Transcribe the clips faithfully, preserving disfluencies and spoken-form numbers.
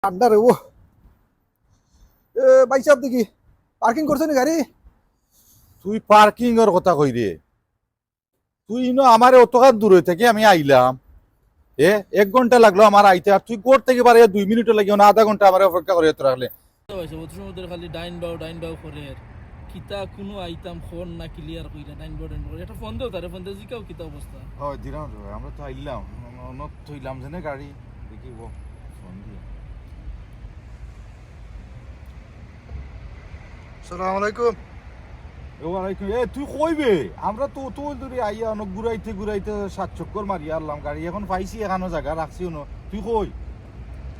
ঠান্ডা রে ও। এ, ভাই সাহেব দেখি, পার্কিং করছো নি গাড়ি? তুই পার্কিং এর কথা কই রে? তুই ইনো আমারে অতখান দূর থাকি আমি আইলাম, এ, এক ঘন্টা লাগলো আমার আইতে, আর তুই ঘর থাকি বারইয়া দুই মিনিটও লাগে না, আধা ঘন্টা আমারে অপেক্ষা করিয়া তো রাখলে। অত সময় ধরে খালি ডাইন বাউ, ডাইন বাউ করের। কিতা কুনু আইতাম ফোন না ক্লিয়ার কইরা ডাইন বাউ, ডাইন বাউ। একটা ফোন দেও তারে, ফোন দেও, জিকাও কিতা অবস্থা। হয় দিলাম রে, আমরা তো আইলাম, অন-, অনত থইলাম যে না গাড়ি, দেখি ও ফোন দিয়া। আসসালামু আলাইকুম। এ, ওয়ালাইকুম। এ, তুই কই বে? আমরা তো অত দূরে আইয়া অনেক ঘুরাইতে ঘুরাইতে সাত চক্কর মারিয়া আরলাম গাড়ি। এখন পাইছি এখানো জাগা, রাখছি অনো। তুই কই?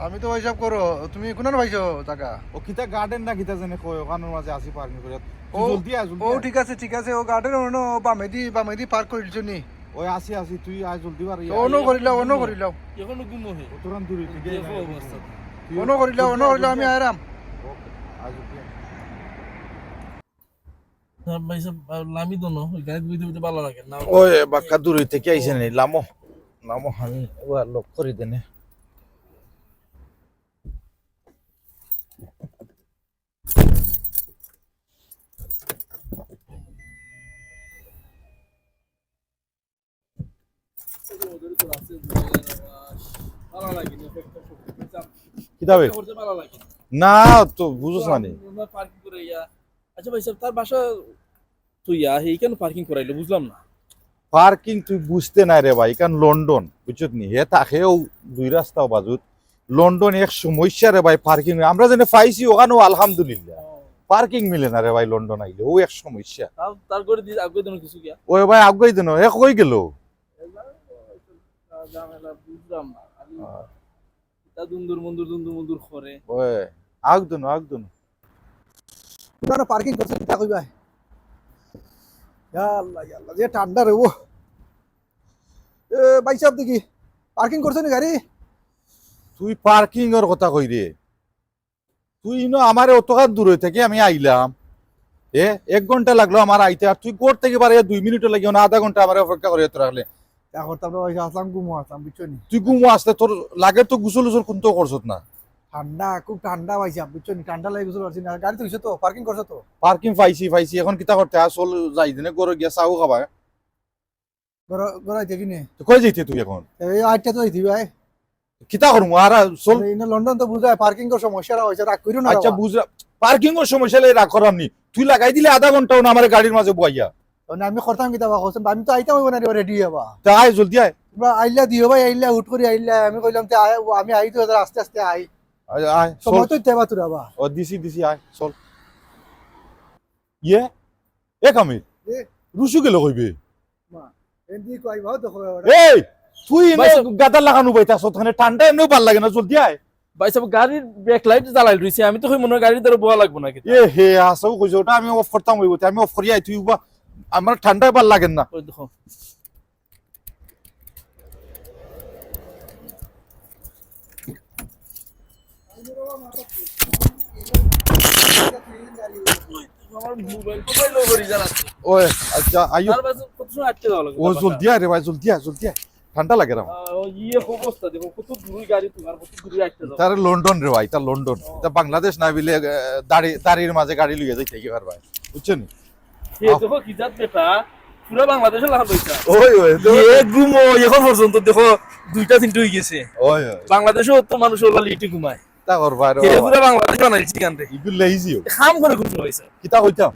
আমি তো হিসাব করো, তুমি কোনানো পাইছো জাগা? ও কিতা গার্ডেন না কিতা জানি কয়, ওখানোর মাঝে আছি পার্কিং করিয়া। তুই ও, জলদি আয়, জলদি ও আয়। ঠিক আছে, ঠিক আছে, ও গার্ডেন অনো বামেদি, বামেদি পার্ক করি দিছো নি? ওই আছি, আছি, তুই আয় জলদি বার। তো অনো করিলাও, অনো করিলাও। এখনো ঘুমো হে। অতখান দূরে তুই দেখো আয়, অবস্থা। তুই অনো করিলাও, জলদি অনো আয়, করিলাও, জলদি আমি আয়। আরাম। ওকে, আয় জলদি আয়। হ্যাঁ, ভাই সাহেব, আহ, লামি দোনো, ওই গাড়ি দুইতে দুইতে ভালো লাগে না। ওই বাক্কা দূরে থাকি আইছে নি, লামো, লামো, আমি ওয়া লক করি দেনে। কিতাবে? না, তো বুঝোস না নি। আচ্ছা ভাই সাহেব, তার বাসা তো ইয়া, হে কেন পার্কিং করাইলো? বুঝলাম না। পার্কিং তুই বুঝতে নাই রে ভাই, কারণ লন্ডন, বুঝছত নি? হে থাকেও দুই রাস্তাও বাজুত। লন্ডন এক সমস্যা রে ভাই, পার্কিং। আমরা যেন পাইছি ওখানেও আলহামদুলিল্লাহ। ও। পার্কিং মিলে না রে ভাই, লন্ডন আইলে, ও এক সমস্যা। তাও তার করে দিস, আগে দিন কিছু গিয়া। ওই ভাই, আগে দিন, হে কই গেল? এবার ঝামেলা বুঝলাম না। আমি হ্যাঁ। তা দুন্দুর মুন্দুর, দুন্দুর মুন্দুর করে। ওই, আগ দুনো, আগ দুনো। তোমরা পার্কিং করছো, কিতা কইবা? ইয়া আল্লাহ, ইয়া আল্লাহ, যে ঠান্ডা রে ও। এ, ভাই সাহেব দেখি, পার্কিং করছো নি গাড়ি? তুই পার্কিং এর কথা কই রে? তুই ইনো আমারে অতখান দূর থাকি আমি আইলাম। এ, এক ঘন্টা লাগলো আমার আইতে, আর তুই ঘর থাকি বারইয়া দুই মিনিটও লাগে না, আধা ঘন্টা আমারে অপেক্ষা করিয়া তো রাখলে। তা করতাম না, ভাই, আসলাম, ঘুমো আসলাম, বুঝছো নি? তুই ঘুমো আসলে তোর লাগে তো গোসল উসল কুন্তা করছত না। ঠান্ডা, খুব ঠান্ডা ভাই সাহেব, বুঝছো নি? ঠান্ডা লাগে গোসল করছি না। গাড়ি তো হইছে তো, পার্কিং করছো তো? পার্কিং পাইছি, পাইছি। এখন কিতা করতে? আয় চল যাই দিনে ঘরো গিয়া চাও খাবা। ঘরো, ঘরো আইতে কি নে? তো কই যাইতে তুই এখন? এই আটটা তো যাইতে ভাই। কিতা করমু? আর চল। আরে, ইনো লন্ডন তো বুঝায়, পার্কিং এর সমস্যা অইছে, রাগ করিও না আচ্ছা, বাবা। বুঝরা-, পার্কিং এর সমস্যা লাই রাগ করাম নি। তুই লাগাই দিলে আধা ঘন্টা অনো আমার গাড়ির মাঝে বইয়া। মানে আমি করতাম কিতা বা, কইছেন, আমি তো আইতাম অইবো না রে, রেডি হবা। তা আয়, জলদি আয়। তোমরা আইলা দিও ভাই, আইলা হুট করি আইলা, আমি কইলাম তে আয়, ও, আমি আই তো আস্তে আস্তে আই। আয়, আয়, চল। সময় তো দেবা তোরা বা। ও, দিছি, দিছি, আয়, চল। ইয়ে? এ কামিল, এ? রুশু গেল কই বে? মা, এন্দি কই বা, দেখো ওরা। এই, তুই এনে ভাই সাহেব। গাদার লাখান উবাইতাছস, ওখানে ঠান্ডা এমনেও ভালা লাগে না, জলদি আয়। ভাই সাহেব, গাড়ির ব্যাক লাইট জ্বালাইল রইছে, আমি তো কই মনে হয় গাড়ির দ্বারা বওয়া লাগবো না কিতা? এ হে, আসাও কইছো, ওটা আমি অফ করতাম অইবো, তে আমি অফ করি আই, তুই উবা, আমার ঠান্ডায় ভালা লাগে না। ওই দেখো। আমার মোবাইল, মোবাইল ওই পড়ে যাচ্ছে। ওই, আচ্ছা, আইও। তার পাশে কত সময় আটকে যাওয়া লাগে? ও, জলদি আয় রে ভাই, জলদি আয়, জলদি আয়। ঠান্ডা লাগে রে আমার। আহ, ইয়ে অবস্থা, দেখো, কত দূরে গাড়ি তোমার, কত দূরে আটকে যাও। তার লন্ডন রে ভাই, তার লন্ডন। ও। এটা বাংলাদেশ না বিলে, আহ, দাড়ি, দাড়ির মাঝে গাড়ি লইয়া যাইতে কি পারবা, বুঝছো নি? এ আহ। দেখো, কি জাত বেটা, পুরা বাংলাদেশে লাখান রইছে। ওই, ওই, তো। এ ঘুমো, এখন পর্যন্ত দেখো, দুইটা তিনটা হয়ে গেছে। ওই, ওই। বাংলাদেশেও তো মানুষ ওলা লেটে ঘুমায়। তা করবা রে এ বাবা। পুরা বাংলাদেশ বানাইছি কান রে। ইগু লেজি ও। কাম করে ঘুম রইছে। কিতা কইতাম?